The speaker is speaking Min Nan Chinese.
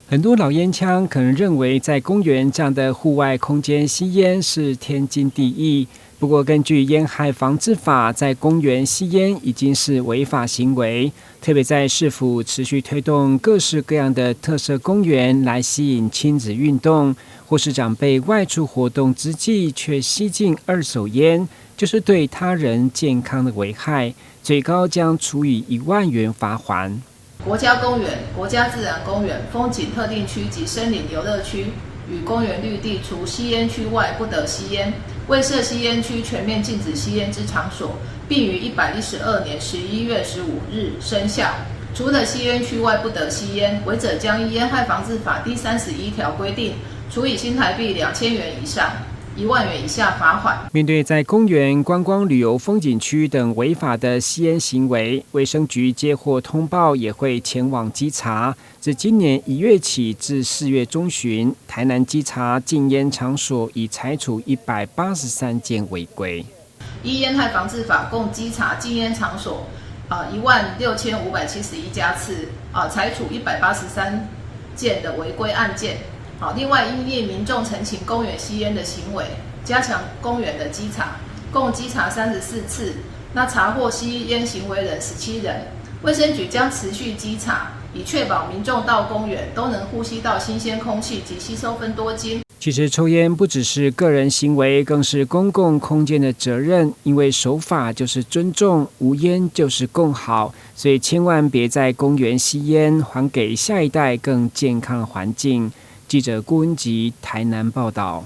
很多老煙槍可能認為，在公園這樣的戶外空間吸煙是天經地義。不過，根據煙害防治法，在公園吸煙已經是違法行為。特別在市府持續推動各式各樣的特色公園來吸引親子運動，或是長輩外出活動之際卻吸進二手煙，就是對他人健康的危害，最高將處以1萬元罰鍰。國家公園、國家自然公園、風景特定區及森林遊樂區與公園綠地，除吸煙區外不得吸煙。未設吸煙區全面禁止吸煙之場所，並於112年11月15日生效。除了吸煙區外不得吸煙，違者將依煙害防治法第31條規定，處以新台幣2000元以上1萬元以下罰款。面對在公園、觀光旅遊風景區等違法的吸煙行為，衛生局接獲通報也會前往稽查。自今年1月起至4月中旬，台南稽查禁煙場所已裁處183件違規。依煙害防治法，共稽查禁煙場所16,571家次，裁處183件的違規案件。好，另外因應民眾陳情公園吸煙的行為，加強公園的稽查，共稽查34次，那查獲吸煙行為人17人。衛生局將持續稽查，以確保民眾到公園都能呼吸到新鮮空氣及吸收芬多精。其實抽煙不只是個人行為，更是公共空間的責任。因為守法就是尊重，無煙就是共好，所以千萬別在公園吸煙，還給下一代更健康的環境。記者郭文吉台南報道。